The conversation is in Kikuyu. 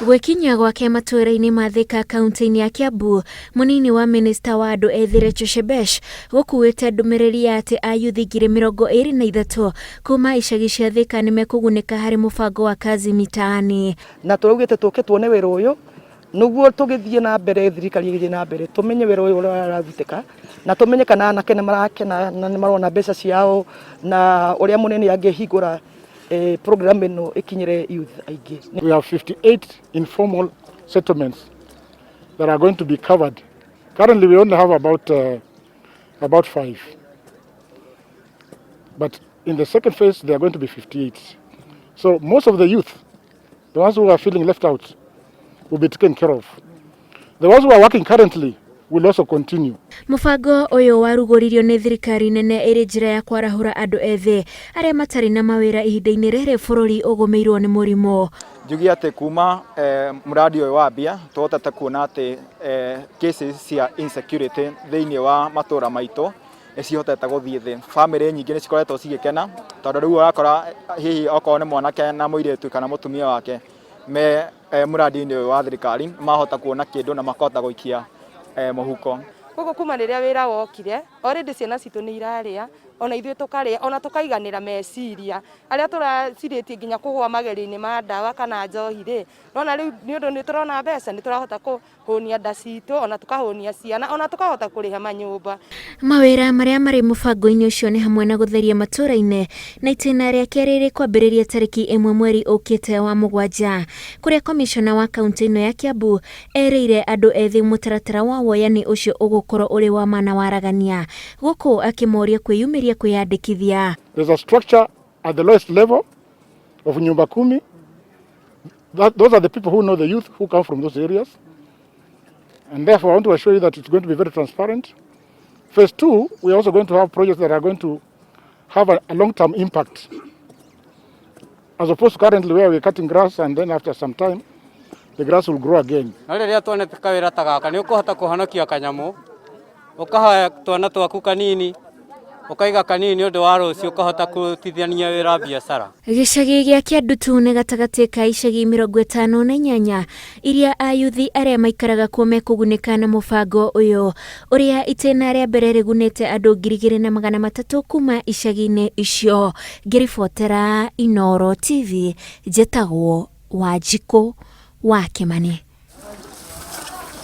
Gwĩkinyia gwake matũũra-inĩ ma Thika kaunti-inĩ ya Kiambu, mũnini wa minista wa andũ ethĩ Rachel Shebesh gũkuĩte ndũmĩrĩri ya atĩ ayuthi 23,000 kuma icagi cia Thika nĩ mekũgunĩka harĩ mũbango wa Kazi Mitaani. Na tũraugĩte tũke tuone wĩra ũyũ nĩguo tũgĩthiĩ na mbere, thirikari ĩgĩthiĩ na mbere, tũmenye wĩra ũyũ ũrĩa ũrarutĩka na tũmenye kana anake nĩ marakena na nĩ marona mbeca ciao na ũrĩa mũnene angĩhingũra program ĩno ĩkinyĩre youth aingĩ. We have 58 informal settlements that are going to be covered. Currently we only have about 5. But in the second phase they are going to be 58. So most of the youth, the ones who are feeling left out, will be taken care of. The ones who are working currently will also continue. Mũbango ũyũ warugũririo nĩ thirikari nene ĩrĩ njĩra ya kwarahũra andũ ethĩ arĩa matarĩ na mawĩra ihinda-inĩ rĩrĩ bũrũri ũgũmĩirwo nĩ mũrimũ. Njuge atĩ kuma mradi ũyũ wambia, tũhotete kuona atĩ cases cia insecurity thĩinĩ wa matũra maitũ nĩ cihotete gũthiĩ thĩ. Bamĩrĩ nyingĩ nĩ cikoretwo cigĩkena tondũ rĩu ũrakora hihi okorwo nĩ mwanake na mũirĩtu kana mũtumia wake me mũradi-inĩ ũyũ wa thirikari, mahota kuona kĩndũ na makahota gũikia mũhuko. Koguo kuma rĩrĩa wĩra wokire, already ciana citũ nĩ irarĩa, ona ithuĩ tũkarĩa, ona tũkaiganĩra meciria. Arĩa tũracirĩtie nginya kũgũa magerio-inĩ ma ndawa kana njohi rĩ, nona rĩu nĩ ũndũ nĩ tũrona mbeca, nĩ tũrahota kũhũnia nda citũ, ona tũkahũnia ciana, ona tũkahota kũrĩha manyũmba. Mawĩra marĩa marĩ mũbango-inĩ ũcio nĩ hamwe na gũtheria matũũra-inĩ na itĩna rĩa kerĩ rĩkwambĩrĩria tarĩki 1 mweri ũkĩte wa mũgwanja, kũrĩa komishona wa kaunti ĩno ya Kiambu erĩire andũ ethĩ mũtaratara wa woyani ũcio ũgũkorwo ũrĩ wa ma na waragania, gũkũ akĩmoria kwĩyumĩria kwĩyandĩkithia. There's a structure at the lowest level of Nyumba Kumi. Those are the people who know the youth who come from those areas. And therefore, I want to assure you that it's going to be very transparent. Phase 2, we are also going to have projects that are going to have a long-term impact. As opposed to currently where we're cutting grass and then after some time, the grass will grow again. No rĩrĩa tuonete kawĩra ta gaka, nĩ ũkũhota kũhonokia kanyamũ, ũkahoya twana twaku kanini, ũkaiga kanini nĩ ũndũ wa rũciũ, ũkahota kũrutithania wĩra biacara. Gĩcagi gĩa Kĩandutu nĩ gatagatĩ ka icagi 58 iria ayuthi arĩa maikaraga kuo mekũgunĩka na mũbango ũyũ, ũrĩa itĩna rĩa mbere rĩgunĩte andũ 2,300 kuma icagi-inĩ icio. Ngĩribotera Inooro TV, njĩtagwo Wanjikũ wa Kĩmani.